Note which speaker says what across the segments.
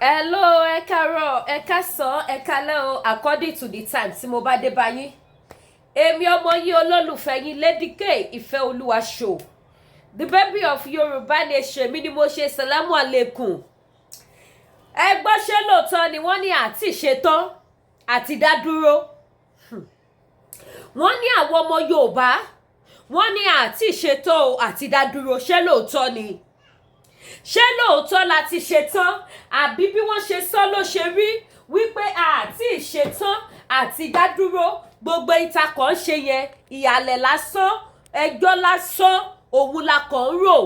Speaker 1: Hello, ẹ káàárọ̀, ẹ káàsán, ẹ káalẹ́ o, according to the time tí mo bá dé bá yín. Èmi ọmọ yín, olólùfẹ́ yín, Lady K Ìfẹ́ Olúwa Show, the baby of Yorùbá Nation, mi ni mo ṣe salamu aleikum. Ẹ gbọ́, ṣé lóòótọ́ ni wọ́n ní àti ṣetán àti dá dúró? Wọ́n ní àwọn ọmọ Yorùbá, wọ́n ní àti ṣetán o àti dá dúró. Ṣé lóòótọ́ ni? Ṣé lóòótọ́ la ti ṣetán, àbí bí wọ́n ṣe sọ ló ṣe rí, wípé àti ṣetán àti dá dúró? Gbogbo ìtakọ̀ ń ṣe yẹn, ìhàlẹ̀ lásán, ẹjọ́ lásán, òun la kàn ń rò.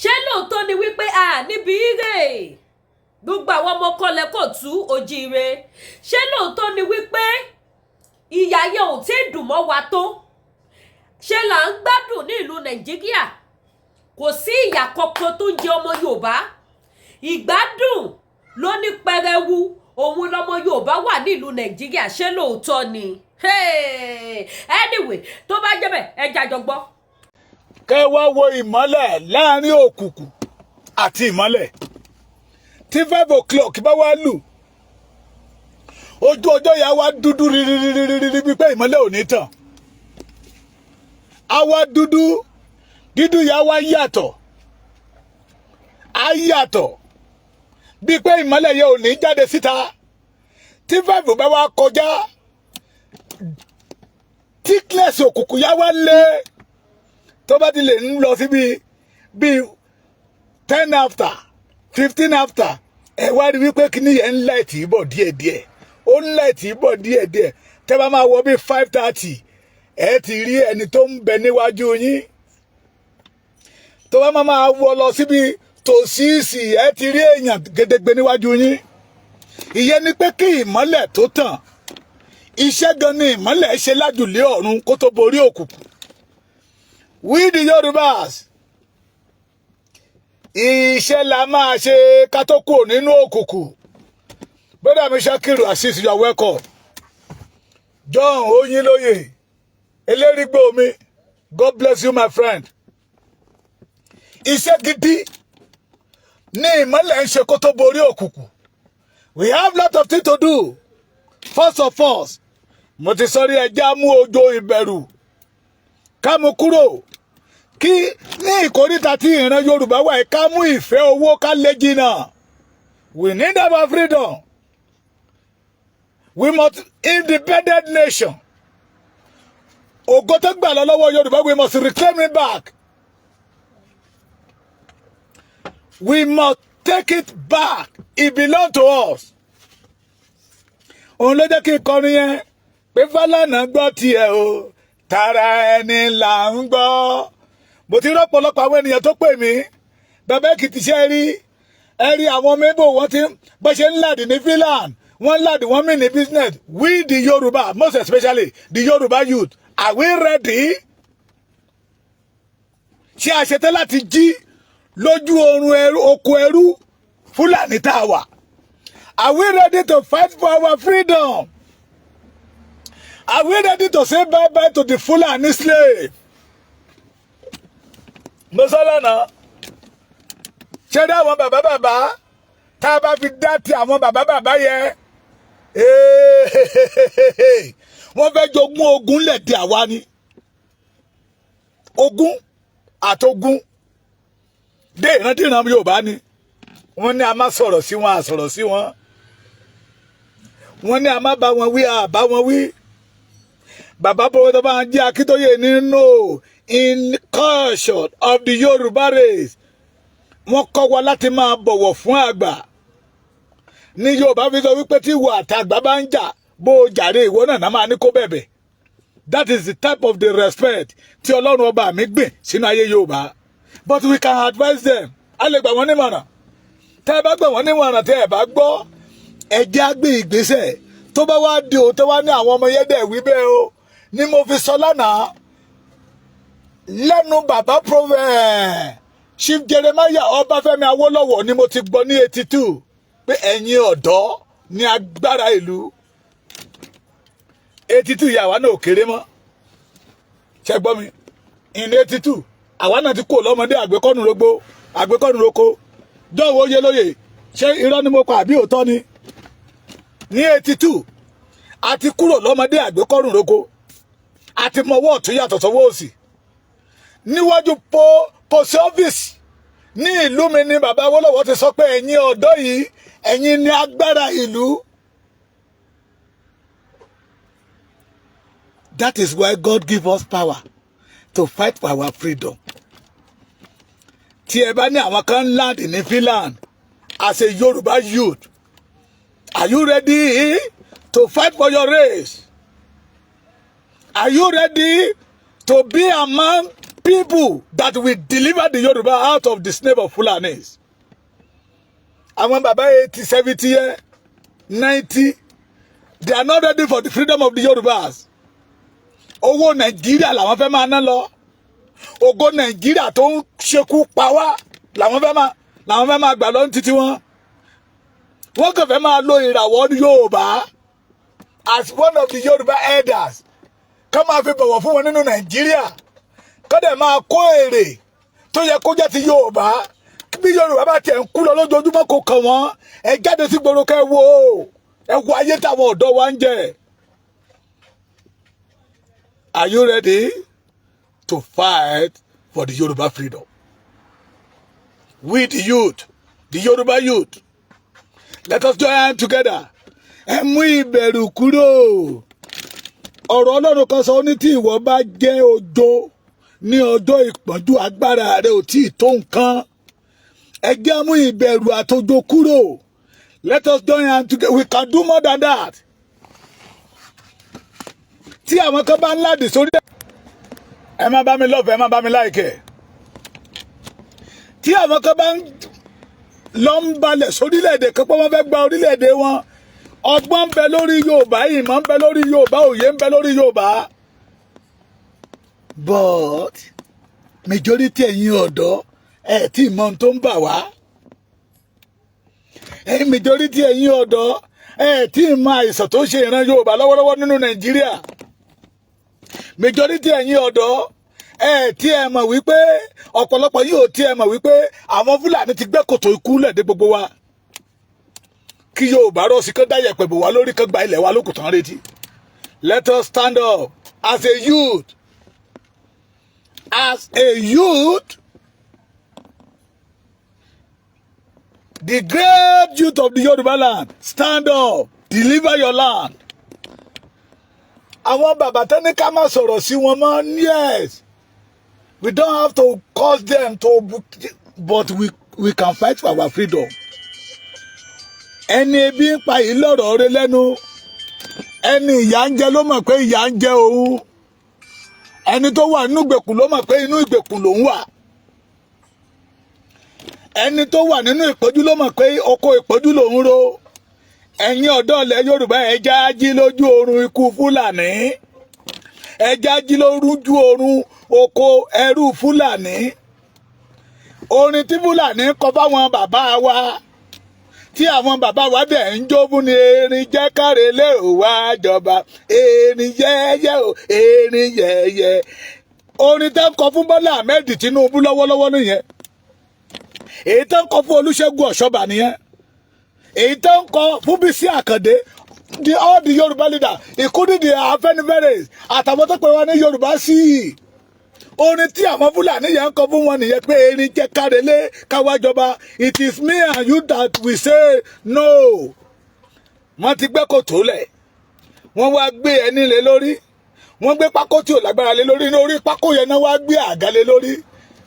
Speaker 1: Ṣé lóòótọ́ ni wípé a níbi ire gbogbo àwọn ọmọ kọlẹ̀ kò tú ojíire? Ṣé lóòótọ́ ni wípé ìyà yẹn ò tí ì dùn mọ́ wa tó? Ṣé là ń gbádùn ní ìlú Nàìjíríà? Kò sí ìyà kankan tó ń jẹ ọmọ Yorùbá. Ìgbádùn ló ní pẹrẹwu òun lọmọ Yorùbá wà nílùú Nàìjíríà. Ṣé lóòótọ́ ni? Hey! Anyway, tó bá jẹ́ bẹ́ẹ̀, ẹ jàjọ gbọ́.
Speaker 2: Kẹ́ wá wo ìmọ́lẹ̀ láàrin òkùnkùn àti ìmọ́lẹ̀. Tí 5 o'clock bá wá lù, ojú ọjọ́ yà wá dúdú rírírírírí bíi pé ìmọ́lẹ̀ ò ní tàn. Á wá dúdú, dídú yà wá yàtọ̀, á yàtọ̀ bíi pé ìmọ́lẹ̀ yẹn ò ní jáde síta. Tí 5 bá wá kọjá, thickness òkùnkùn yà wá lé. Tó bá ti lè ń lọ síbi bíi 10 after, 15 after, ẹ wá rí wípé kíní yẹn ń light bọ̀ díẹ̀díẹ̀, ó ń light bọ̀ díẹ̀díẹ̀. Tẹ́ bá máa wọ bíi 5:30, ẹ ti rí ẹni tó ń bẹ níwájú yín. Tó bá máa wọ lọ síbi tòsíìsì, ẹ ti rí èèyàn gedegbe níwájú yín. Ìyẹn ni pé kí ìmọ́lẹ̀ tó tàn, iṣẹ́ gan ni ìmọ́lẹ̀ ṣe lájùlé ọ̀run kó tó borí òkùnkùn. We the Yorùbás, iṣẹ́ la máa ṣe ká tó kúrò nínú òkùnkùn. Brother mi Shakiru Azeez, you are welcome. John Oyinlóye Elérìgbò mi, God bless you, my friend. Iṣẹ́ gidi ní ìmọ́lẹ̀ ń ṣe kó tó borí òkùnkùn. We have lot of things to do. First of all, mo ti sọ rí, ẹja mú ojo ìbẹ̀rù ká mú kúrò kí ní ìkóríta tí ìran Yorùbá wà, ká mú ìfẹ́ owó ká lé jìnnà. We need our freedom. We must independent nation. Ògo tó gbà lọ lọ́wọ́ Yorùbá, we must reclaim it back. We must take it back. It belong to us. Òun ló jẹ́ kí n kọrin yẹn pé Fálànà gbọ́ tiẹ̀ o, tara ẹni là ń gbọ́. Mo ti rọ́pọ̀lọpọ̀ àwọn ènìyàn tó pè mí, bàbá Èkìtì, ṣe rí ẹ rí àwọn mébò wọ́n ti bó ṣe ń land ní Finland, wọ́n land, wọ́n mí ní business. We the Yorùbá, most especially the Yorùbá youth, are we ready? Ṣé a ṣetán láti jí lójú oorun ẹrú, oko ẹrú Fúlàní tá a wà? Are we ready to fight for our freedom? Are we ready to say bye bye to the Fulani slave? Mo sọ lánàá, ṣé dá àwọn bàbá bàbá tá a bá fi dá ti àwọn bàbá bàbá yẹn, wọ́n fẹ́ jogún ogun lẹ̀ di àwa ni, ogun àtogún dé ìrántí-ìran Yorùbá ni. Wọ́n ní a má sọ̀rọ̀ sí wọn, a sọ̀rọ̀ sí wọn. Wọ́n ní a má bá wọn wí, a bá wọn wí. Bàbá bọ́wọ́ tó bá ń jẹ́ Akíntóyè nínú in culture of the Yorùbá race, wọ́n kọ́ wa láti máa bọ̀wọ̀ fún àgbà. Ní Yorùbá fi sọ wípé tí ìwọ àtàgbà bá ń jà, bó o jàre, ìwọ náà máa ní kó bẹ̀bẹ̀. That is the type of the respect tí Ọlọ́run ọba mi gbìn sínú ayé Yorùbá. But we can advise them. A lè gbà wọ́n nímọ̀ràn. Tẹ́ ẹ bá gbà wọ́n nímọ̀ràn, tẹ́ ẹ bá gbọ́, ẹ jẹ́ á gbé ìgbésẹ̀. Tó bá wá di òótọ́, wá ní àwọn ọmọ yẹn dẹ̀ wí bẹ́ẹ̀ o, ni mo fi sọ lánàá lẹ́nu bàbá prophet Chief Jeremiah Ọbáfẹ́mi Awólọ́wọ̀ ni mo ti gbọ́ ní 82 pé ẹ̀yin ọ̀dọ́ ní agbára ìlú. 82 yìí, àwa náà ò kéré mọ́. Ṣe gbọ́ mi? In 82, àwa náà ti kó lọ́mọdé àgbékọ́nù rogbo, àgbékọ́nù roko. Jọ́wọ́ oyè lóye. Ṣé irọ́ ni mo pa àbí òótọ́ ni? Ní 82, àti kúrò lọ́mọdé àgbékọ́rùn roko, àti mọwọ́ ọ̀tún yàtọ̀ sọ́wọ́ òsì. Níwájú post office ní ìlú mi ni bàbá Awólọ́wọ̀ ti sọ pé ẹ̀yin ọ̀dọ́ yìí, ẹ̀yin ni agbára ìlú. That is why God give us power to fight for our freedom. Tí ẹ bá ní àwọn kan land ní Finland, as a Yoruba youth, are you ready to fight for your race? Are you ready to be among people that will deliver the Yoruba out of the snare of Fulanis? Àwọn bàbá 80, 70 year, 90, they are not ready for the freedom of the Yorubas. Owó Nàìjíríà làwọn fẹ́ máa ná lọ. Ògo Nàìjíríà tó ń ṣekú pa wá làwọn fẹ́ máa gbà lọ ní títí wọn. Wọ́n kàn fẹ́ máa lo ìràwọ̀ Yorùbá as one of the Yorùbá elders, ká máa fi bọ̀wọ̀ fún wọn nínú Nàìjíríà, ká dẹ̀ máa kó èrè tó yẹ kó jẹ́ ti Yorùbá. Bí Yorùbá bá tiẹ̀ ń kú lọ lójoojúmọ́, kò kàn wọ́n. Ẹ jáde sí gbòòrò, kẹ́ wo, ẹ wo ayé táwọn ọ̀dọ́ wa ń jẹ. Are you ready to fight for the Yoruba freedom? We the youth, the Yoruba youth, let us join hands together. Ẹ mú ìbẹ̀rù kúrò. Ọ̀rọ̀ Ọlọ́run kan sọ ní tí ìwọ bá jẹ́ ojo ní ọjọ́ ìpọ́njú, agbára rẹ ò tí ì tó nǹkan. Ẹ jẹ́ mú ìbẹ̀rù àtojo kúrò. Let us join hands together. We can do more than that. Tí àwọn kan bá ń ládìí sórí ẹ, má bá mi love, ẹ má bá mi like. Tí àwọn kan bá ń lọ ń balẹ̀ sórílẹ̀-èdè kan pé wọ́n fẹ́ gba orílẹ̀-èdè wọn, ọgbọ́n ń bẹ lórí Yorùbá, ìmọ̀ ń bẹ lórí Yorùbá, òye ń bẹ lórí Yorùbá, but majority ẹ̀yin ọ̀dọ́ ẹ̀ tí mọ ohun tó ń bà wá. Ẹ̀yin majority ẹ̀yin ọ̀dọ́ ẹ̀ tí mọ àìsàn tó ń ṣe ìran Yorùbá lọ́wọ́lọ́wọ́ nínú Nàìjíríà. Majority ẹ̀yin ọ̀dọ́ ẹ̀ tí ẹ mọ̀ wípé ọ̀pọ̀lọpọ̀ yìí ò tí ẹ mọ̀ wípé àwọn Fúlàní ti gbẹ́ kòtò ikú lẹ̀ dé gbogbo wa, kí Yorùbá rọ̀ sí kán dá yẹ̀pẹ̀ bò wá lórí, kán gba ilẹ̀ wa lókùtàn retí. Let us stand up as a youth, as a youth, the great youth of the Yoruba land. Stand up, deliver your land. Àwọn bàbá tẹ́ ní ká má sọ̀rọ̀ sí wọn mọ́, yes, we don't have to cause them to, but we can fight for our freedom. Ẹni ebi ń pa yìí lọ́rọ̀ rẹ lẹ́nu, ẹni ìyà ń jẹ ló mọ̀ pé ìyà ń jẹ òun, ẹni tó wà nínú ìgbèkùn ló mọ̀ pé inú ìgbèkùn lòún wà, ẹni tó wà nínú ìpọ́njú ló mọ̀ pé oko ìpọ́njú lòún ro. Ẹ̀yin ọ̀dọ́ ilẹ̀ Yorùbá, ẹ já jí lójú oorun ikú Fúlàní, ẹ já jí lójú oorun oko ẹrú Fúlàní. Orin tí Fúlàní kọ fáwọn bàbá wa, tí àwọn bàbá wa dẹ̀ ń jó fún ni: erin jẹ́ káre lé ò wá jọba, erin yẹ́yẹ́ o, erin yẹ́yẹ́. Orin tẹ́ ń kọ fún Bọ́lá Ahmed Tinubu lọ́wọ́lọ́wọ́ nìyẹn. Èyí tẹ́ ń kọ fún Olúṣẹ́gun Ọ̀ṣọ́bà nìyẹn. Èyí tẹ́ ń kọ fún Bísí Àkàndé, all the Yorùbá leader, including the Afẹ́nifẹ́re àtàwọn tó pè wọ́n ní Yorùbá sí i. Orin tí àwọn Fúlàní yẹn ń kọ fún wọn nìyẹn pé erin jẹ́ kárelé káwá jọba. It is me and you that we say no. Wọ́n ti gbẹ́ kòtò lẹ̀, wọ́n wá gbé ẹní lé lórí, wọ́n gbé pákó tí ò lágbára lé lórí. Lórí pákó yẹn náà wá gbé àga lé lórí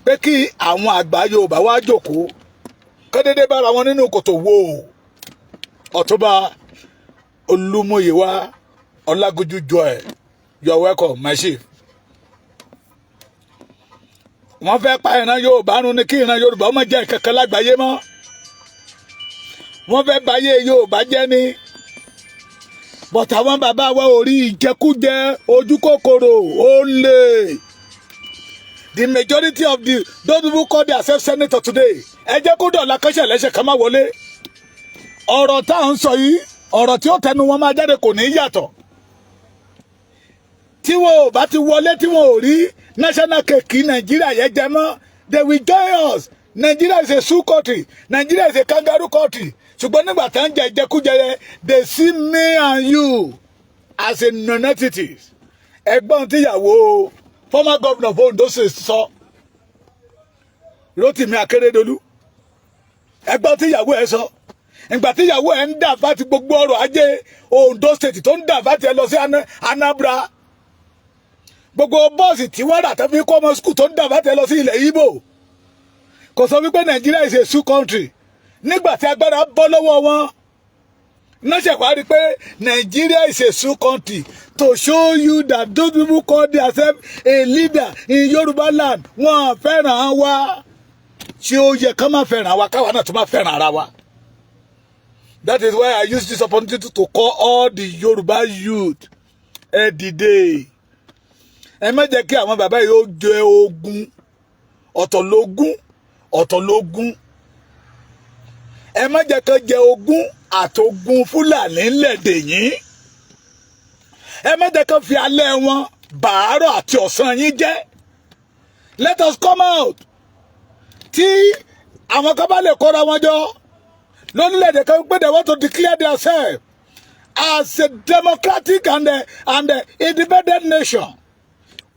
Speaker 2: pé kí àwọn àgbà Yorùbá wá jókòó kọ́dédé bára wọn nínú kòtò wò. Ọ̀túnba Olúmúyìwá Ọlágúnjú Joy, you are welcome, my chief. Wọ́n fẹ́ pa ìran Yorùbá run ni, kí ìran Yorùbá ọmọ jẹ́ kankan lágbàáyé mọ́. Wọ́n fẹ́ báyé Yorùbá jẹ́ ni, but àwọn bàbá wa ò rí ìjẹkújẹ, ojú kòkòrò ó lè. The majority of the those people call themselves senator today, ẹ jẹ́ kó dọ̀la kẹ́sẹ̀ lẹ́sẹ̀ ká má wọlé. Ọ̀rọ̀ tá à ń sọ yìí, ọ̀rọ̀ tí ó tẹnu wọn máa jáde kò ní í yàtọ̀. Tí wọn ò bá ti wọlé, tí wọn ò rí national cake Nàìjíríà yẹn jẹ mọ́, they will join us. Nigeria is a zoo country. Nigeria is a kangaroo country. Ṣùgbọ́n nígbà tá ń jẹ ìjẹkújẹ yẹn, they see me and you as a non-entity. Ẹgbọ́n tíyàwó former governor of Ondo State sọ, Rotimi Akeredolu, ẹgbọ́n tíyàwó ẹ sọ ìgbà tíyàwó ẹ ń dà fati gbogbo ọrọ̀ ajé Ondo State, tó ń dà fati ẹ lọ sí Anambra, gbogbo bọ́ọ̀sì tí wọ́n rà tó fi kọ́ ọmọ school, tó ń dà fati ẹ lọ sí ilẹ̀ Ìgbò, kò sọ wípé Nigeria is a zoo country. Nígbà tí agbára bọ́ lọ́wọ́ wọn náà wá rí pé Nigeria is a zoo country. To show you that those people call themselves a leader in Yoruba land, wọ́n fẹ́ràn wa. Ṣé ó yẹ ká má fẹ́ràn wa, káwa náà tó má fẹ́ràn ara wa? That is why I use this opportunity to call all the Yoruba youth: ẹ dìde, ẹ má jẹ́ kí àwọn bàbá yìí ó jẹ ogun. Ọ̀tọ̀ lógún, ọ̀tọ̀ lógún. Ẹ má jẹ́ kó jẹ ogún àtogún Fúlàní ńlẹ̀dẹ̀ yín. Ẹ má jẹ́ kó fi alẹ́ wọn bàárọ̀ àti ọ̀sán yín jẹ́. Let us come out. Tí àwọn kan bá lè kóra wọn jọ lórílẹ̀‐èdè kan pé they want to declare themselves as a democratic and independent nation,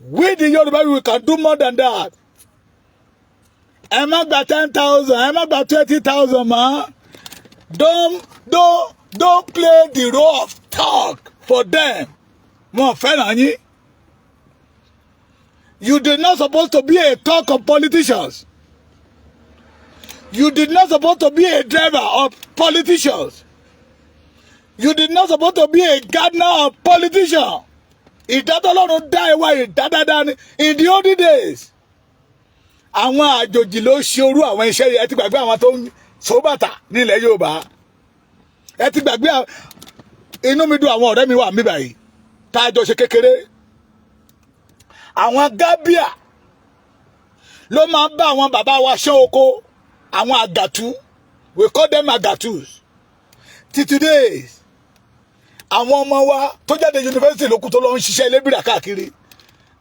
Speaker 2: we the Yoruba, we can do more than that. Ẹ má gba 10,000, ẹ má gba 20,000 mọ́. Don't play the role of thug for them. Wọn fẹ́ràn yín. You did not suppose to be a thug of politicians. You did not suppose to be a driver of politicians. You did not suppose to be a gardener of politicians. Ìdátọ́lọ́run dá ẹwà ìdádáda ni. In the olden days, àwọn àjòjì ló ṣe orú àwọn iṣẹ́ yẹn. Ẹ ti gbàgbé àwọn tó ń so bàtà nílẹ̀ Yorùbá? Ẹ ti gbàgbé? Inú mi dùn, àwọn ọ̀rẹ́ mi wà mí báyìí tá a jọ ṣe kékeré. Àwọn Gábíà ló máa ń bá àwọn bàbá wa ṣán oko, àwọn àgàtú. We call them àgàtús. Till today, àwọn ọmọ wa tó jáde yunifásitì lókù tó lọ ń ṣiṣẹ́ ilébìrà káàkiri.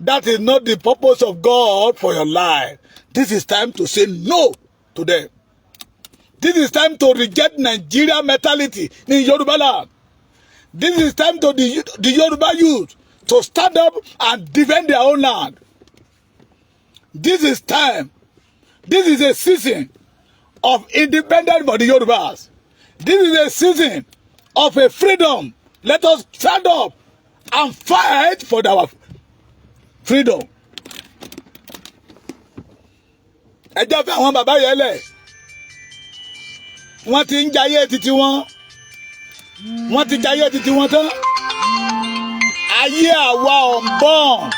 Speaker 2: That is not the purpose of God for your life. This is time to say no to them. This is time to reject Nigeria mentality in Yoruba land. This is time to the Yoruba youth to stand up and defend their own land. This is time. This is a season of independence for the Yorubas. This is a season of a freedom. Let us stand up and fight for our freedom. Ẹ jẹ́ fẹ́ àwọn bàbá yẹn lẹ̀. Wọ́n ti ń jayé títí wọn. Wọ́n ti jayé títí wọn tán. Ayé àwa unborn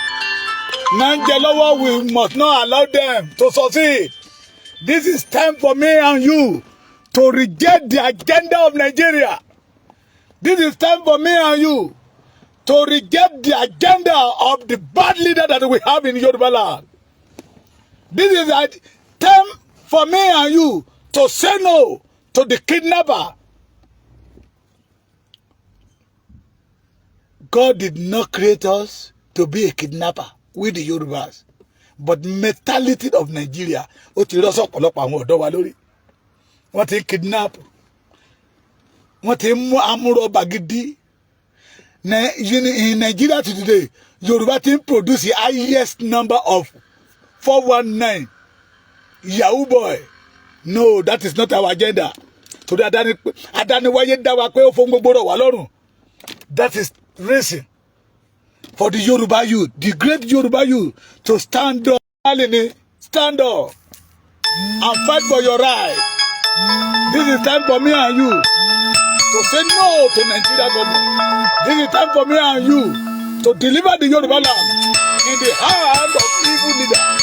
Speaker 2: náà ń jẹ lọ́wọ́. We must not allow them to succeed. This is time for me and you to reject the agenda of Nigeria. This is time for me and you to reject the agenda of the bad leader that we have in Yoruba land. This is a time for me and you to say no to the kidnapper. God did not create us to be a kidnapper, we the Yorubas. But mentality of Nigeria, ó ti rọ́ sọ̀pọ̀lọpọ̀ àwọn ọ̀dọ́ wa lórí. Wọ́n ti ń kidnap. Wọ́n ti ń mú amúrọ̀bà gidi. In Nigeria to today, Yoruba ti ń produce the highest number of 419 yahoo boy. No, that is not our agenda. Torí adániwáyé dá wa pé ó fún gbogbo rọ̀ wá lọ́rùn. That is reason for the Yoruba youth, the great Yoruba youth, to stand up, stand up and fight for your right. This is time for me and you to say no to Nigeria government. This is time for me and you to deliver the Yoruba land in the hand of evil leaders.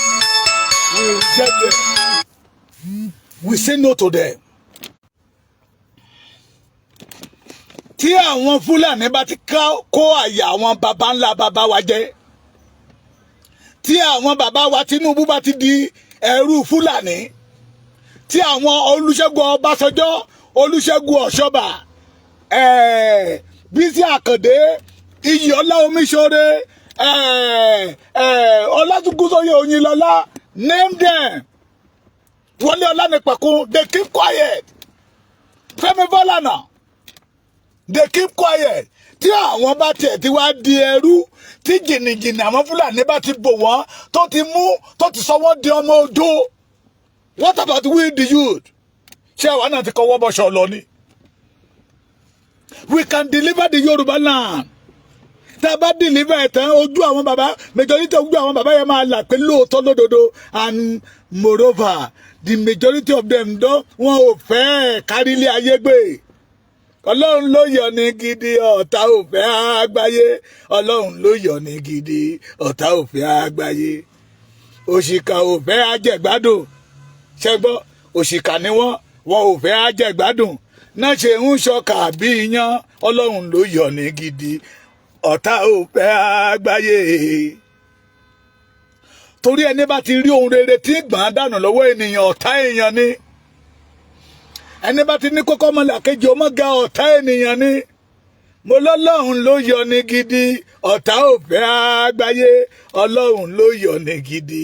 Speaker 2: We reject them. We say no to them. Tí àwọn Fúlàní bá ti kó àyà àwọn baba ńlá baba wa jẹ, tí àwọn baba wa Tinubu bá ti di ẹrú Fúlàní, tí àwọn Olúṣẹ́gun Ọbásanjọ́, Olúṣẹ́gun Ọ̀ṣọ́bà, Bísí Àkàndé, Iyìọlá Omiṣore, Ọlátúnkúsóyè Oyinlọlá, name them. Wọlé Ọlánìpẹ̀kun, they keep quiet. Fẹ́mi Fálànà, they keep quiet. Tí àwọn bá tiẹ̀ ti wá di ẹrú, tí jìnnìjìnnì àwọn Fúlàní bá ti bò wọ́n, tó ti mú, tó ti sọ wọ́n di ọmọ odó, what about we the youth? Ṣé àwa náà ti kọ́wọ́ bọ́ṣọ lọ ni? We can deliver the Yorùbá land. Tá a bá deliver ẹ̀ tán, ojú àwọn bàbá, majority, ojú àwọn bàbá yẹn máa là pé lóòótọ́ lódodo. And moreover, the majority of them dán, wọn ò fẹ́ kárí ilé ayé gbé. Ọlọ́run ló yọ ní gidi, ọ̀tá ò fẹ́ àgbáyé. Ọlọ́run ló yọ ní gidi, ọ̀tá ò fẹ́ àgbáyé. Òṣìkà ò fẹ́ àjẹgbádùn. Ṣẹgbọ́, òṣìkà ni wọ́n, wọn ò fẹ́ àjẹgbádùn náà ṣe ń ṣọkà bí iyán. Ọlọ́run ló yọ ní gidi, ọ̀tá ò fẹ́ àgbáyé. Torí ẹni bá ti rí ohun rere tí gbọ̀n dànù lọ́wọ́ ènìyàn, ọ̀tá èèyàn ni. Ẹni bá ti ní kókó ọmọlàkejì ọmọ ga, ọ̀tá ènìyàn ni. Mo lọ́lọ́run ló yọ ní gidi, ọ̀tá ò fẹ́ àgbáyé. Ọlọ́run ló yọ ní gidi,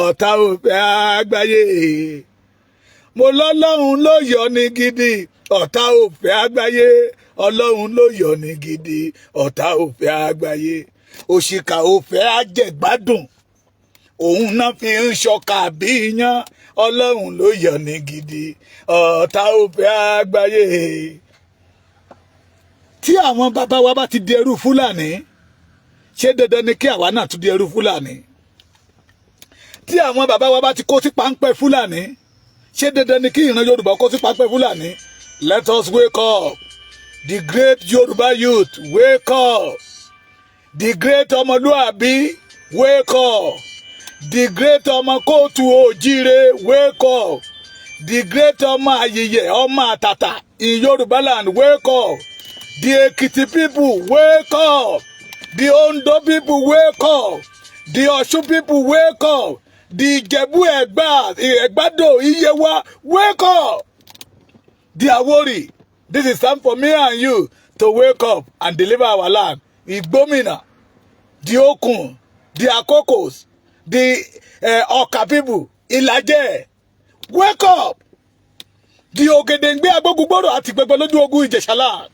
Speaker 2: ọ̀tá ò fẹ́ àgbáyé. Mo lọ́lọ́run ló yọ ní gidi, ọ̀tá ò fẹ́ àgbáyé. Ọlọ́run ló yọ ní gidi, ọ̀tá ò fẹ́ àgbáyé. Òṣìkà ò fẹ́ àjẹgbádùn, òun náà fi ń ṣọkà bí iyán. Ọlọ́run ló yọ ní gidi, ọ̀tá ò fẹ́ àgbáyé. Tí àwọn bàbá wa bá ti di ẹrú Fúlàní, ṣé dandan ni kí àwa náà tún di ẹrú Fúlàní? Tí àwọn bàbá wa bá ti kó sí páńpẹ́ Fúlàní, ṣé dandan ni kí ìran Yorùbá kó sí páńpẹ́ Fúlàní? Let us wake up. The great Yorùbá youth, wake up. The great ọmọlúàbí, wake up. The great ọmọ kóòtù òjíire, wake up. The great ọmọ àyèyẹ, ọmọ àtàtà in Yorùbá land, wake up. The Ekiti people, wake up. The Ondo people, wake up. The Ọ̀ṣun people, wake up. The Ìjẹ̀bú, Ẹ̀gbá, Ẹ̀gbádò, Ìyẹ̀wá, wake up. The Àwórì, this is time for me and you to wake up and deliver our land. Ìgbómìnà, the Okun, the Akokos, the Ọ̀kà people, Ìlàjẹ, wake up. The Ògèdèǹgbé, Agbógungbòrò àti gbẹgbẹ lójú ogun Ìjẹ̀ṣà land.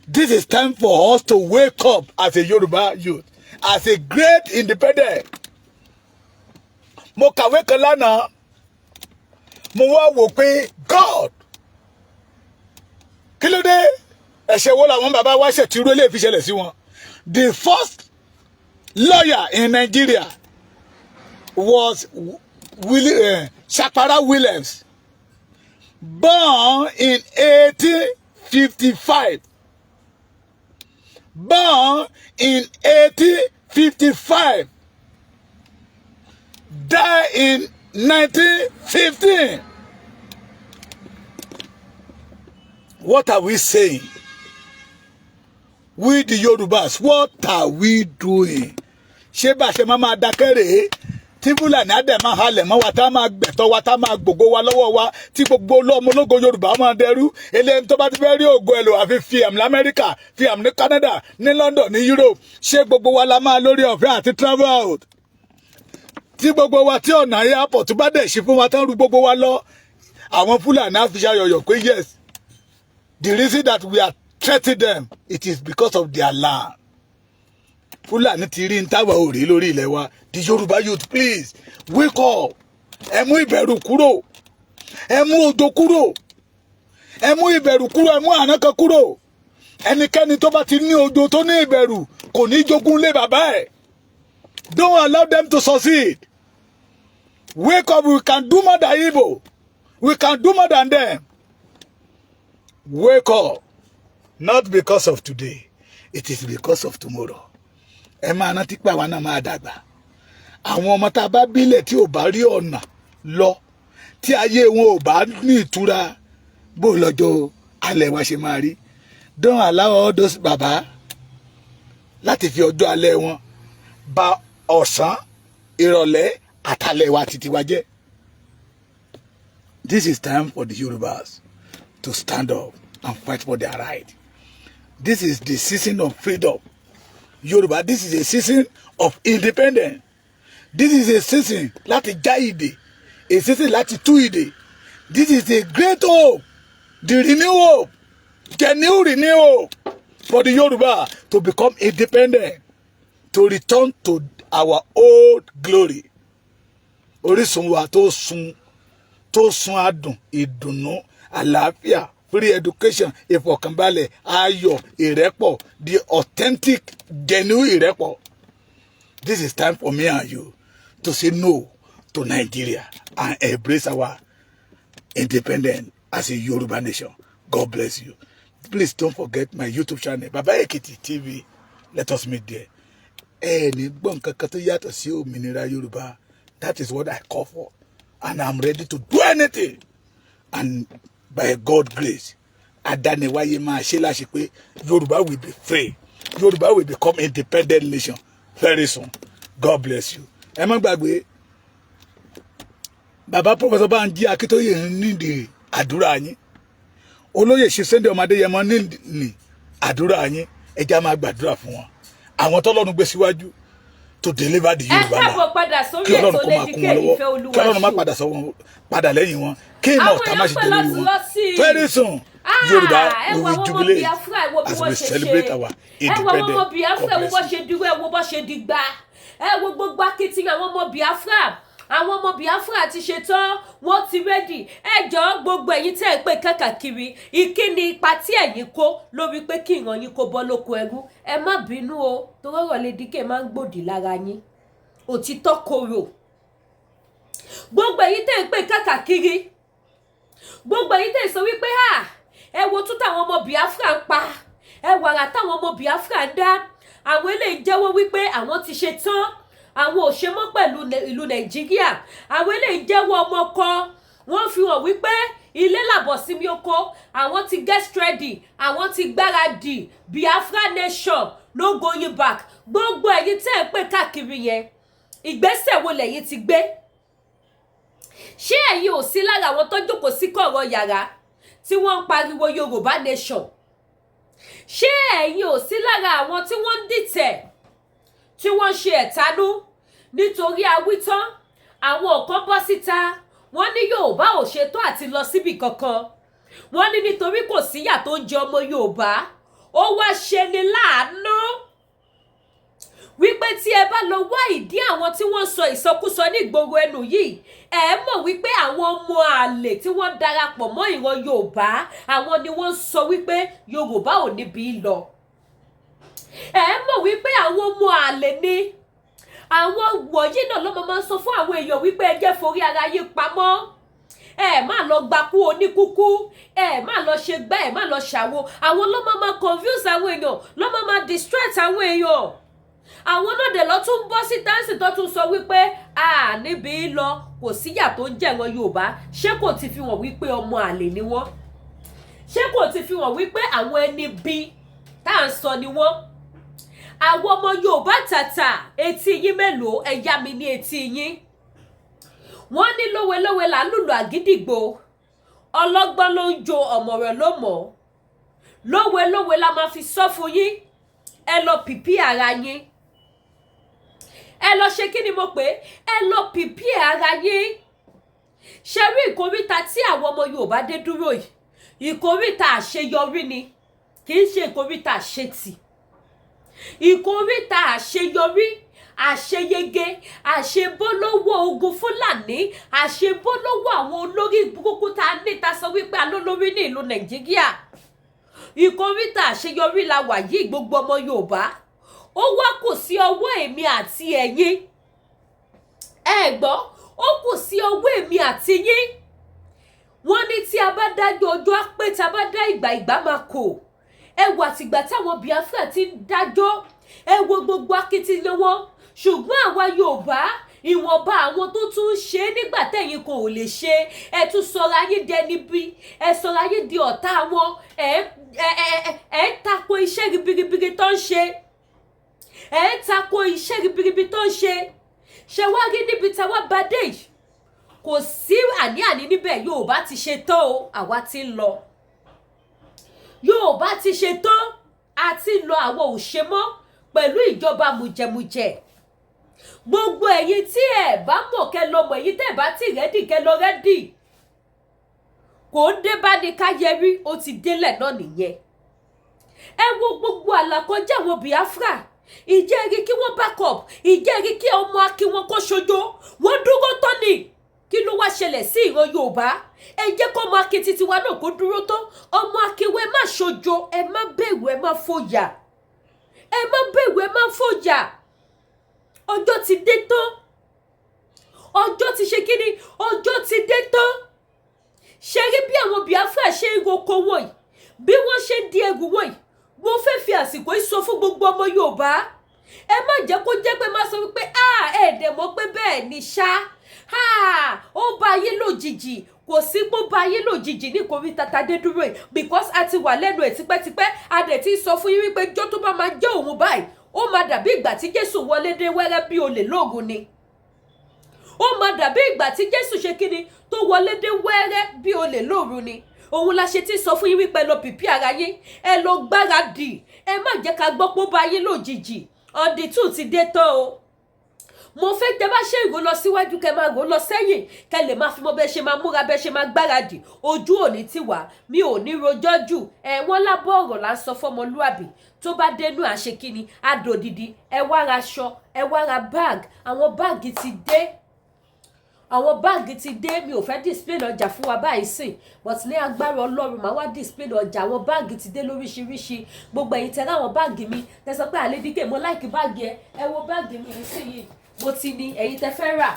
Speaker 2: This is time for us to wake up as a Yoruba youth, as a great independent. Mo kàwé kan lánàá, mo wá wò pé, God, kí ló dé? Ẹ̀ṣẹ̀ wo làwọn bàbá wa ṣẹ̀ tí irú eléyìí fi ṣẹlẹ̀ sí wọn? The first lawyer in Nigeria was Sapara Williams, born in 1855. Born in 1855, died in 1915. What are we saying? We the Yorubas, what are we doing? Ṣé bá a ṣe máa máa dákẹ́ rèé, tí Fúlàní á dẹ̀ máa halẹ̀ mọ́ wa, tá a máa gbẹ̀tọ́ wa, tá a máa gbògo wa lọ́wọ́ wa, tí gbogbo ọmọ ológo Yorùbá máa dẹrú? Eléyìí tó bá ti fẹ́ rí ògo ẹ̀ lò, àfi fi àmì lamẹ́ríkà, fi àmì ní Canada, ní London, ní Europe. Ṣé gbogbo wa la máa lórí ọ̀fẹ́ àti travel out? Tí gbogbo wa, tí ọ̀nà airport bá dẹ̀ ṣí fún wa tán, rú gbogbo wa lọ, àwọn Fúlàní á fi ṣàyọ̀yọ̀ pé yes, the reason that we are threatening them, it is because of their land. Fúlàní ti rí ntàwà ò rí lórí ilẹ̀ wa. The Yorùbá youth, please wake up. Ẹ mú ìbẹ̀rù kúrò, ẹ mú ojo kúrò, ẹ mú ìbẹ̀rù kúrò, ẹ mú ànákan kúrò. Ẹnikẹ́ni tó bá ti ní ojo, tó ní ìbẹ̀rù, kò ní jogún lé bàbá ẹ̀. Don't allow them to succeed. Wake up. We can do more than Igbo, we can do more than them. Wake up, not because of today, it is because of tomorrow. Ẹ máa rántí pé àwa náà máa dàgbà. Àwọn ọmọ tá a bá bílẹ̀, tí ò bá rí ọ̀nà lọ, tí ayé wọn ò bá ní ìtura, bó lọ́jọ́ alẹ́ wa ṣe máa rí? Don't allow all those bàbá láti fi ọjọ́ alẹ́ wọn bà ọ̀sán, ìrọ̀lẹ́ àtàlẹ́ wa títí wa jẹ́. This is time for the Yorubas to stand up and fight for their right. This is the season of freedom. Yorùbá, this is a season of independence. This is a season láti já ìdè. Ìsísì láti tú ìdè. This is a great hope, the renew hope, genuine renew hope for the Yoruba to become independent, to return to our old glory. Orísun wa tó sun adùn, ìdùnnú, àlàáfíà, free education, ìfọ̀kànbalẹ̀, ayọ̀, ìrẹ́pọ̀, the authentic, genuine ìrẹ́pọ̀. This is time for me and you to say no to Nigeria and embrace our independence as a Yoruba nation. God bless you. Please don't forget my YouTube channel, Baba Ekiti TV. Let us meet there. Ẹ ní gbọ́ nǹkan kan tó yàtọ̀ sí òmìnira Yorùbá. That is what I call for, and I'm ready to do anything, and by God grace, adániwáyé máa ṣe láṣẹ pé Yorùbá will be free. Yorùbá will become independent nation very soon. God bless you. Ẹ má gbàgbé, bàbá Professor Banji Akíntóyè nídìí àdúrà yín. Olóyè ṣe Sunday ọmọdé yẹmọ nídìí àdúrà yín. Ẹ já máa gbàdúrà fún wọn, àwọn tọ́lọ́run gbé síwájú to deliver the
Speaker 1: Ẹ
Speaker 2: Yorùbá land.
Speaker 1: káàbọ̀ padà sórí
Speaker 2: Kí
Speaker 1: ètò
Speaker 2: Ọlọ́run kó máa
Speaker 1: Lady
Speaker 2: kún
Speaker 1: K
Speaker 2: wọn lọ́wọ́.
Speaker 1: Ìfẹ́ Olúwa
Speaker 2: Kí Ọlọ́run má
Speaker 1: Show.
Speaker 2: padà sọ wọn padà lẹ́yìn wọn, kí ìmọ̀
Speaker 1: Àwọn
Speaker 2: ọ̀tá má
Speaker 1: èèyàn
Speaker 2: ṣe
Speaker 1: pẹ́
Speaker 2: jẹ lórí
Speaker 1: lọ́tún
Speaker 2: wọn.
Speaker 1: lọ́sì.
Speaker 2: Very soon, Yorùbá
Speaker 1: Ẹ
Speaker 2: we
Speaker 1: wo
Speaker 2: will
Speaker 1: àwọn ọmọ
Speaker 2: jubilate
Speaker 1: Biafra, ẹ wo bí
Speaker 2: as
Speaker 1: wọ́n
Speaker 2: we
Speaker 1: ṣe
Speaker 2: celebrate
Speaker 1: ṣe.
Speaker 2: our
Speaker 1: Ẹ wo àwọn ọmọ
Speaker 2: independence.
Speaker 1: Biafra,
Speaker 2: God
Speaker 1: ẹ wo bó
Speaker 2: bless you.
Speaker 1: ṣe dúró, ẹ wo bó ṣe dìgbà, ẹ wo gbogbo akitiyan àwọn ọmọ Biafra. Àwọn ọmọ Biafra ti ṣe tán, wọ́n ti ready. Ẹ jọ, gbogbo ẹ̀yin tẹ́ ẹ pé káàkiri, ìkíni ipa tí ẹ̀yin kó lórí pé kí ìran yín kó bọ́ lóko ẹrú? Ẹ má bínú o, torí ọ̀rọ̀ Lady K máa ń gbòdì lára yín. Òtítọ́ korò. Gbogbo ẹ̀yin tẹ́ ẹ pé káàkiri, gbogbo ẹ̀yin tẹ́ ẹ sọ wípé à ẹ wo tún táwọn ọmọ Biafra ń pa, ẹ wàrà táwọn ọmọ Biafra ń dá, àwọn eléyìí jẹ́wọ́ wípé àwọn ti ṣe tán, àwọn ò ṣe mọ́ pẹ̀lú ìlú Nàìjíríà. Àwọn eléyìí jẹ́wọ́ ọmọ kan, wọ́n fi hàn wípé ilé làbọ̀ sími oko. Àwọn ti get ready, àwọn ti gbáradì. Biafra nation, no going back. Gbogbo ẹ̀yin tẹ́ ẹ pè káàkiri yẹn, ìgbésẹ̀ wo lẹ̀yin ti gbé? Ṣé ẹ̀yin ò sí lára àwọn tó jókòó sí kọ̀rọ̀ yàrá tí wọ́n ń pariwo Yorùbá nation? Ṣé ẹ̀yin ò sí lára àwọn tí wọ́n ń dìtẹ̀, tí wọ́n ń ṣe ẹ̀tanú? Nítorí awítán, àwọn kan bọ́ síta, wọ́n ní Yorùbá ò ṣetán àti lọ síbì kankan. Wọ́n ní nítorí kò síyà tó ń jẹ ọmọ Yorùbá. Ó wá ṣe ni láàánú wípé tí ẹ bá lọ wá ìdí àwọn tí wọ́n sọ ìsọkúsọ ní ìgboro ẹnu yìí, ẹ mọ̀ wípé àwọn ọmọ àlè tí wọ́n darapọ̀ mọ́ ìran Yorùbá, àwọn ni wọ́n sọ wípé Yorùbá ò níbi lọ. Ẹ mọ̀ wípé àwọn ọmọ àlè ni àwọn wọ̀nyí náà ló máa ń sọ fún àwọn èèyàn wípé ẹ jẹ́ forí ara yín pamọ́, ẹ má lọ gbakú oníkúkú, ẹ má lọ ṣe gbá, ẹ má lọ ṣàwo. Àwọn ló máa confuse àwọn èèyàn, ló máa distract àwọn èèyàn. Àwọn náà dẹ̀ lọ tún bọ́ sí táǹsì tó tún sọ wípé a níbi lọ, kò síyà tó ń jẹ̀wọ̀n Yorùbá. Ṣé kò ti fi hàn wípé ọmọ àlè ni wọ́n? Ṣé kò ti fi hàn wípé àwọn ẹni bí tá à ń sọ ni wọ́n? Àwọn ọmọ Yorùbá tàtà, etí yín mélòó? Ẹ yá mi ní etí yín. Wọ́n ní lówelówe là ń lùlù àgídìgbò, ọlọ́gbọ́n ló ń jó, ọ̀mọ̀ràn ló mọ̀. Lówelówe la máa fi sọ fún yín. Ẹ lọ pìpì ara yín. Ẹ lọ ṣe kí ni mo pè é? Ẹ lọ pìpì ara yín. Ṣe rí ìkóríta tí àwọn ọmọ Yorùbá dé dúró yìí, ìkóríta àṣeyọrí ni, kì í ṣe ìkóríta àṣetì. Ìkóríta àṣeyọrí, àṣeyege, àṣebólówó ogun Fúlàní, àṣebólówó àwọn olórí burúkú tá a níta sọ wípé alólórí ní ìlú Nàìjíríà, ìkóríta àṣeyọrí la wà yìí. Gbogbo ọmọ Yorùbá, ó wá kù sí ọwọ́ èmi àti ẹ̀yin. Ẹ gbọ́, ó kù sí ọwọ́ èmi àti yín. Wọ́n ní tí a bá dájọ́, ọjọ́ á pé. Tá a bá dá ìgbà, ìgbà máa kò. Ẹ wo àtìgbà táwọn Biafra ti ń dájọ́, ẹ wo gbogbo akitiyan wọn. Ṣùgbọ́n àwa Yorùbá, ìwọ̀nba àwọn tó tún ń ṣe é nígbà tẹ̀yìn kan ò lè ṣe, ẹ tún sọra yín dẹni bí, ẹ sọra yín di ọ̀tá wọn. Ẹ ẹ ẹ ẹ ń tako iṣẹ́ ribiribi tó ń ṣe, ẹ ń tako iṣẹ́ ribiribi tó ń ṣe. Ṣe wá rí níbi táwa bá dé yìí, kò sí àní-àní níbẹ̀. Yorùbá ti ṣe tán o, àwa ti ń lọ. Yorùbá ti ṣe tán, a ti ń lọ. Àwọn ò ṣe mọ́ pẹ̀lú ìjọba mùjẹ̀mùjẹ̀. Gbogbo ẹ̀yin tí ẹ bá mọ̀, kẹ́ lọ mọ̀. Ẹ̀yin tẹ́ ẹ bá ti ready, kẹ́ lọ ready. Kò ń dé bá ní ká yẹrí, ó ti délẹ̀ náà nìyẹn. Ẹ wo gbogbo àlàkọjá àwọn Biafra. Ìjẹ́rìí kí wọ́n back up, ìjẹ́rìí kí ọmọ akin wọn kó ṣojo, wọ́n dúró tán ni. Kí ló wá ṣẹlẹ̀ sí ìran Yorùbá? Ẹ jẹ́ kó ọmọ akin titi wa náà kó dúró tán. Ọmọ akin wẹ́, má ṣojo, ẹ má bẹ̀rù, ẹ má fòyà, ẹ má bẹ̀rù, ẹ má fòyà. Ọjọ́ ti dé tán. Ọjọ́ ti ṣe kíni? Ọjọ́ ti dé tán. Ṣe rí bí àwọn Biafra ṣe ń roko wọ̀nyí, bí wọ́n ṣe ń di ẹrù wọ̀nyí? Mo fẹ́ fi àsìkò yìí sọ fún gbogbo ọmọ Yorùbá, ẹ má jẹ́ kó jẹ́ pé má sọ wípé ẹ dẹ̀ mọ̀ pé bẹ́ẹ̀ ni ṣá, ó bá ayé lójijì. Kò sí pé ó bá ayé lójijì ní kòrí tata dé dúró yìí, because a ti wà lẹ́nu ẹ̀ tipẹ́tipẹ́. A dẹ̀ ti sọ fún yín wípé jọ́ tó bá máa jẹ́ òun báyìí, ó máa dàbí ìgbà tí Jésù wọlé dé wẹ́rẹ́ bí olè lóògùn ni. Ó máa dàbí ìgbà tí Jésù ṣe kíni, tó wọlé dé wẹ́rẹ́ bí olè lóru ni. Òun la ṣe ti sọ fún yín wípé ẹ lọ prepare ara yín, ẹ lọ gbáradì. Ẹ má jẹ́ ká gbọ́ pé ó bá yín lójijì. On the 2 ti dé tán o. Mo fẹ́ tẹ bá ṣe ìró lọ síwájú, kẹ máa rò lọ sẹ́yìn, kẹ lè máa fi mọ bẹ́ẹ̀ ṣe máa múra, bẹ́ẹ̀ ṣe máa gbáradì. Ojú òní ti wà, mi ò ní rojọ́ jù. Ẹ wọ́n lábọ́ ọ̀rọ̀ là ń sọ fọ́mọlúàbí, tó bá dénú àṣekínni adòdìdí. Ẹ wá ra aṣọ, ẹ wá ra báàgì. Àwọn báàgì ti dé, àwọn báàgì ti dé. Mi ò fẹ́ display ọjà fún wa báyìí sìn, but ní agbára Ọlọ́run, màá wá display ọjà. Àwọn báàgì ti dé lóríṣiríṣi. Gbogbo ẹ̀yin tẹ láwọn báàgì mi, tẹ sọ pé àlédíkè, mo like báàgì ẹ. Ẹ wo báàgì mi nísìnyìí, mo ti ní. Ẹ̀yin tẹ fẹ́ rà,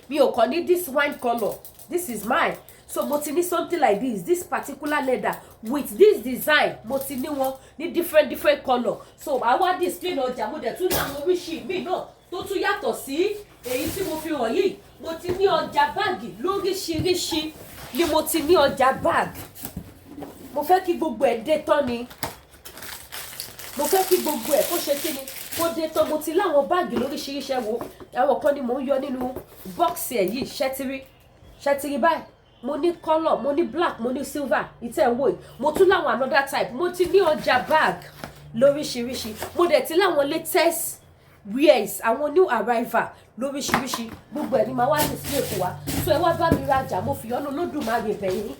Speaker 1: mi ò kàn ní this wine colour, this is mine. So mo ti ní something like this, this particular leather with this design. Mo ti ní wọn ní different different colour. So àwa display ọjà. Mo dẹ̀ tún ní àwọn oríṣi míì náà tó tún yàtọ̀ sí èyí tí mo fi hàn yìí. Mo ti ní ọjà báàgì lóríṣiríṣi ni. Mo ti ní ọjà báàgì. Mo fẹ́ kí gbogbo ẹ̀ dé tán ni. Mo fẹ́ kí gbogbo ẹ̀ kó ṣe kí ni, kó dé tán. Mo ti láwọn báàgì lóríṣiríṣi. Ẹ wo, àwọn kan ni mò ń yọ nínú box ẹ̀ yìí. Ṣẹ́tírí ṣẹ́tírí báyìí? Mo ní colour, mo ní black, mo ní silver. Ìtẹ̀ ń wò yìí, mo tún láwọn another type. Mo ti ní ọjà bag lóríṣiríṣi. Mo dẹ̀ ti láwọn latest wears, àwọn new arrival lóríṣiríṣi. Gbogbo ẹ̀ ni màá wá display fún wa. So ẹ wá bá mi rajà. Mo fi ọ́nà Olódùmarè bẹ̀ yín.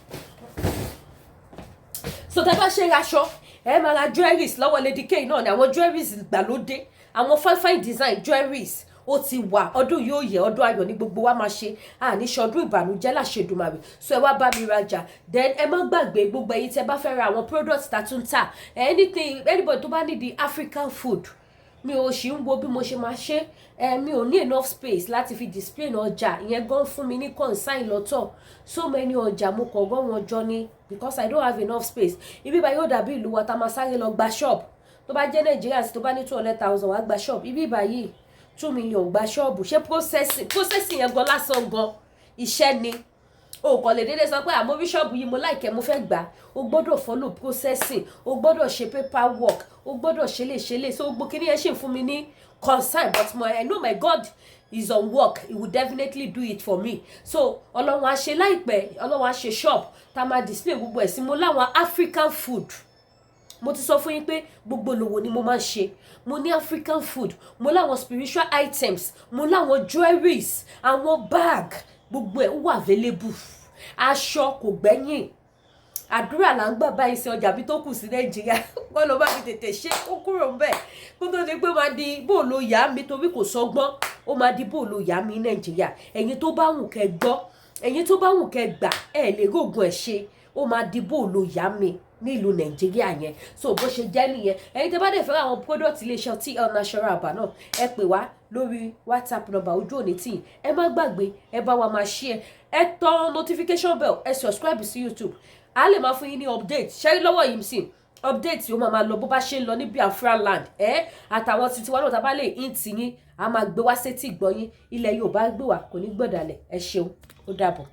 Speaker 1: So tẹ bá ṣe raṣọ, ẹ máa ra jewelries lọ́wọ́ Lady K náà ni. Àwọn jewelries gbàlódé, àwọn fine fine design jewelries, ó ti wà. Ọdún yóò yẹ, ọdún ayọ̀ ní gbogbo wa máa ṣe, àní ṣọdún ìbànújẹ́ láṣẹ Èdùmàrè. So ẹ wá bá mi rajà. Then ẹ má gbàgbé, gbogbo ẹ̀yin tẹ́ bá fẹ́ ra àwọn products tá tún tà, anything, anybody tó bá need the African food, mi ò sì ń wo bí mo ṣe máa ṣe ẹ. Mi ò ní enough space láti fi display ọjà ìyẹn gan fún mi ní consign lọ́tọ̀. So many ọjà mo kàn rọ́ wọn jọ ni, because I don't have enough space. Ibi báyìí yóò dàbí ìlú wa tá máa sáré lọ gba shop. Tó bá jẹ́ Nàìjíríà, tó bá ní 200,000, wàá gba shop. Ibi báyìí, 2 million gba ṣọ́ọ̀bù. Ṣé processing yẹn gan lásán gan iṣẹ́ ni. O kàn lè dédé sọ pé àmọ́ bí ṣọ́ọ̀bù yìí, mo like ẹ́, mo fẹ́ gbà. O gbọ́dọ̀ follow processing, o gbọ́dọ̀ ṣe paper work, o gbọ́dọ̀ ṣe lè ṣe lè. So gbogbo kíní yẹn ṣì ń fún mi ní concern, but I know my God is on work. He will definitely do it for me. So Ọlọ́run á ṣe láìpẹ́, Ọlọ́run á ṣe shop tá a máa display gbogbo ẹ̀ sí. Mo láwọn African food. Mo ti sọ fún yín pé gbogbo lòwò ni mo máa ń ṣe. Mo ní African food, mo láwọn spiritual items, mo láwọn jewelries, àwọn bag, gbogbo ẹ̀ ó wà available. Aṣọ kò gbẹ́yìn. Àdúrà là ń gbà báyìí sí ọjà bí tó kù sí Nàìjíríà, kọ́ ló bá fi tètè ṣe kó kúrò ń bẹ̀, kó tó di pé máa di bóòlù yá mi, torí kò sọgbọ́n, ó máa di bóòlù yá mi Nàìjíríà. Ẹ̀yin tó bá wù kẹ́ gbọ́, ẹ̀yin tó bá wù kẹ́ gbà, ẹ̀ lè rógùn ẹ̀ ṣe. Ó máa di bóòlù yá mi nílùú Nàìjíríà yẹn. So bó ṣe jẹ́ nìyẹn. Ẹ̀yin tẹ́ bá dẹ̀ fẹ́ àwọn product iléeṣẹ́ TL Natural Herbal náà, ẹ pè wá lórí WhatsApp number. Ojú òní tì. Ẹ má gbàgbé, ẹ bá wa máa share, ẹ tán notification bell, ẹ subscribe sí YouTube. A lè máa fún yín ní update. Ṣẹ́rí lọ́wọ́ yìí sí update yóò máa lọ bó bá ṣe ń lọ ní Biafra land ẹ àtàwọn títí wa náà. Tá a bá lè hint yín, a máa gbé wá sétí ìgbọ́ yín. Ilẹ̀ Yorùbá gbé wá, kò ní gbọ̀dàlẹ̀. Ẹ ṣeun, ó dàbọ̀.